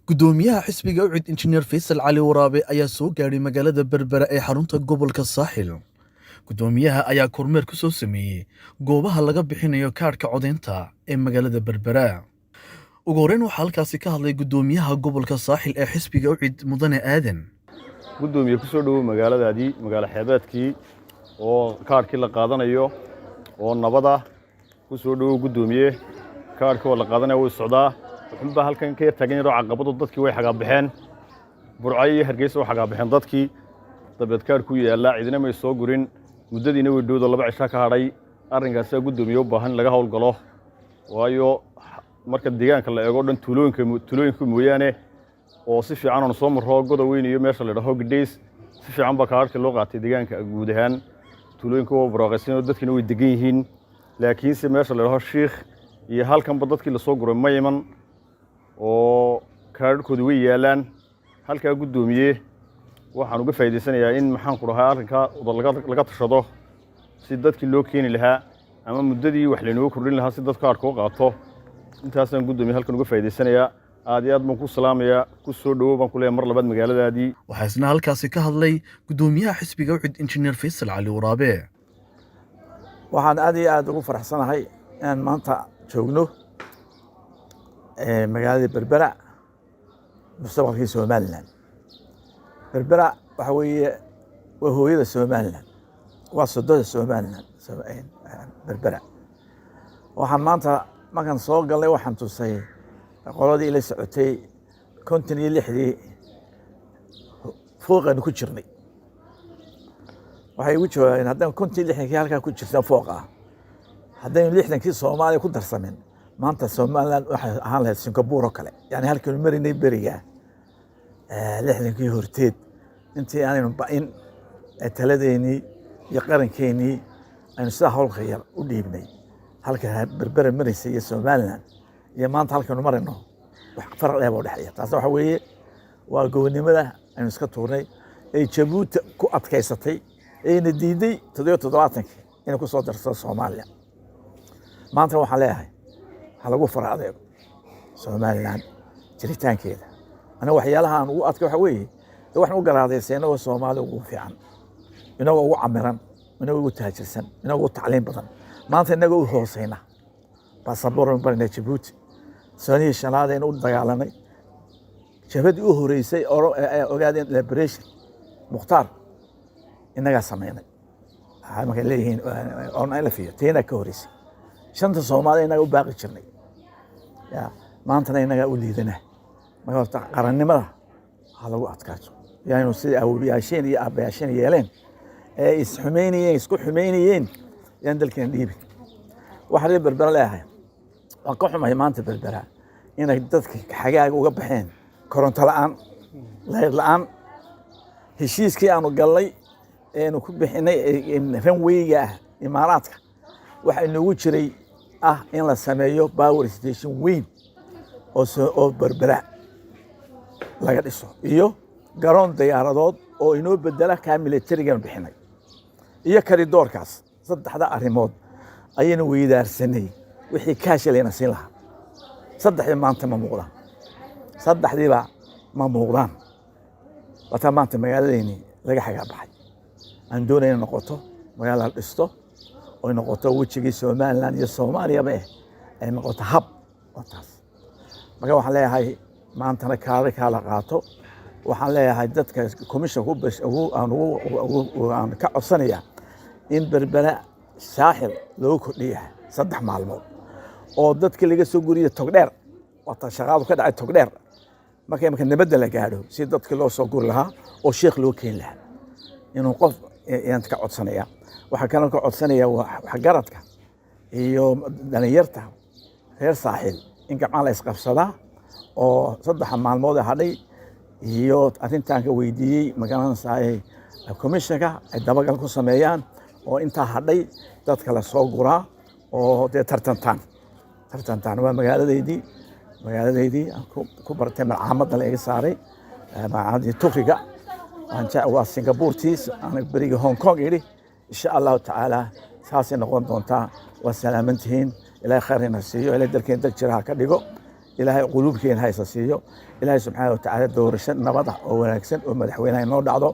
Gudoomiyaha xisbiga UCID, Injineer Faysal Cali Waraabe, ayaa soo gaadhay magaalada Berbera ee xarunta gobolka Saaxil. Gudoomiyaha ayaa kormeer ku soo sameeyey goobaha laga bixinayo kaadhka codeynta ee magaalada Berbera. Ugu horreyn, waxaa halkaasi ka hadlay gudoomiyaha gobolka Saaxil ee xisbiga UCID, Mudane Aadan. Gudoomiye, ku soo dhowow magaaladaadii, magaalo xeebeedkii oo kaadhkii la qaadanayo oo nabad ah. Ku soo dhowow, guddoomiye. Kaadhkii waa la qaadanaya, wuu socdaa. Wuxuunbaa halkan ka yar taagan yaroo caqabado. Dadkii way xagaabaxeen, Burco iyo Hargeysa way xagaabaxeen dadkii. Dabeed kaadhku yaallaa, cidina may soo gurin, muddadiina way dhowdo, 2 cishaa ka hadhay. Arrinkaasaa, guddoomiye, u baahan in laga howlgalo, waayo marka deegaanka la eego dhan, tuulooyinka, tuulooyinka mooyaane oo si fiican aanu soo marro, Godaweyn iyo meesha la dhaho Gidhays, si fiican baa kaadhka loo qaatay. Deegaanka guud ahaan tuulooyinka waa barwaaqaysan oo dadkiina way degan yihiin, laakiinse meesha la dhaho Shiikh iyo halkanba dadkii lasoo guray ma iman oo kaadhkoodi way yaalaan halkaa. Guddoomiye, waxaan uga faa'idaysanayaa in, maxaan ku dhahaa, arrinkaa laga tashado si dadkii loo keeni lahaa ama muddadii wax laynooga kordhin lahaa si dad kaadhka u qaato. Intaasaan, guddoomiye, halkan uga faa'idaysanayaa. Aad iyo aad baan ku salaamayaa. Ku soo dhowow baan ku leeyahay mar labaad magaaladaadii. Waxaa isna halkaasi ka hadlay gudoomiyaha xisbiga UCID, Injineer Faysal Cali Waraabe. Waxaan aad iyo aad ugu faraxsanahay inaan maanta joogno magaalada Berbera, mustaqbalkii Somaliland. Berbera waxa weeye waa hooyada Somaliland, waa sododa Somaliland. Berbera waxaan maanta markaan soo galnay, waxaan tusay qoladii ila socotay 56-dii fooqaanu ku jirnay. Waxay igu jawaabeen, haddaan 65-kii halkaa ku jirta fooq ah, haddaynu 60-kii Soomaaliya ku darsamin, maanta Somaliland waxay ahaan lahayd Singapore oo kale. Yani halkaynu marinay beriga 60-kii horteed, intii aanaynu ba'in ee taladeennii iyo qarankeenii aynu sidaa hawlka yar u dhiibnay, halka Berbera maraysa iyo Somaliland iyo maanta halkaynu marayno, wax faraq dheer baa udhexeeya. Taasna waxa weeye waa gobonimada aynu iska tuurnay ee Jabuuti ku adkaysatay eena diiday 77-kii inay ku soo darsato Soomaaliya. Maantana waxaan leeyahay, ha lagu fara adeego Somaliland jiritaankeeda. Aniga waxyaalaha aan ugu adkay waxa weeye de waxaan u garaadaysay inagoo Soomaali ugu fiican, inagoo ugu camiran, inagoo ugu taajirsan, inagoo ugu tacliin badan, maanta inagoo u hooseyna baasaboor barinaa Jabuuti. Sanihii shanaad aynu u dagaalanay, jabhadii u horeysay Ogaadeen Liberation, Mukhtaar, innagaa sameynay. Markay leeyihiin ONLF iyo teenaa ka horeysay, shanta Soomaali innaga u baaqi jirnay, ya maantana innagaa u liidana. Marka horta qarannimada ha lagu adkaato, yaanu sidai awowyaasheen iyo aabbayaasheen yeeleen ee isxumeynayeen, isku xumeynayeen, yaan dalkeena dhiibin. Waxaan reer Berbera leeyahay, waan ka xumahay maanta Berbera inay dadka xagaaga uga baxeen koronto la'aan, layr la'aan. Heshiiskii aanu gallay eenu ku bixinay runwayga ah Imaaraadka, waxaa inoogu jiray ah in la sameeyo power station weyn oo Berbera laga dhiso iyo garoon diyaaradood oo inoo bedela kaa militarigan bixinay iyo corridorkaas. Saddexda arrimood ayaynu weydaarsanay wixii kaasha layna siin lahaa. Saddexdii maanta ma muuqdaan, saddexdiiba ma muuqdaan. Wataa maanta magaaladeeni laga xagaa baxay. Aan doonaya inay noqoto magaala la dhisto oy noqoto wejigii Somaliland iyo Soomaaliyaba ay noqoto hab oo taas. Marka waxaan leeyahay, maantana kaadha la qaato. Waxaan leeyahay dadka commissionka aan ka codsanaya in Berbera Saaxil loogu kordhiya 3 maalmood oo dadkii laga soo guriya Togdheer, waata shaqaadu ka dhacay Togdheer, marka imaka nabadda la gaadho, si dadkii loo soo guri lahaa oo Sheekh loo keeni lahaa, inuu qof ayaan ka codsanaya. Waxaa kaloo ka codsanaya waxgaradka iyo dhalinyarta reer Saaxil in gacmaha la isqabsadaa oo 3-da maalmood ee hadhay iyo arrintan ka weydiiyey magaranaysaa commissionka ay dabagal ku sameeyaan oo intaa hadhay dadka la soo guraa oo dee tartantaan tartantaan. Waa magaaladaydii, magaaladaydii aan ku bartay malcaamadda la iga saaray, malcaamadii Turkiga. Waa Singabuurtiis aan berigii Hong Kong idhi. Insha Allahu tacaala saasay noqon doontaa. Waa salaamantihiin. Ilahay khayr ina siiyo. Ilahay dalkeen dal jira ha ka dhigo. Ilaahay quluubkeena haysa siiyo. Ilaahay subxaana watacaala doorasho nabad ah oo wanaagsan oo madaxweynaha inoo dhacdo.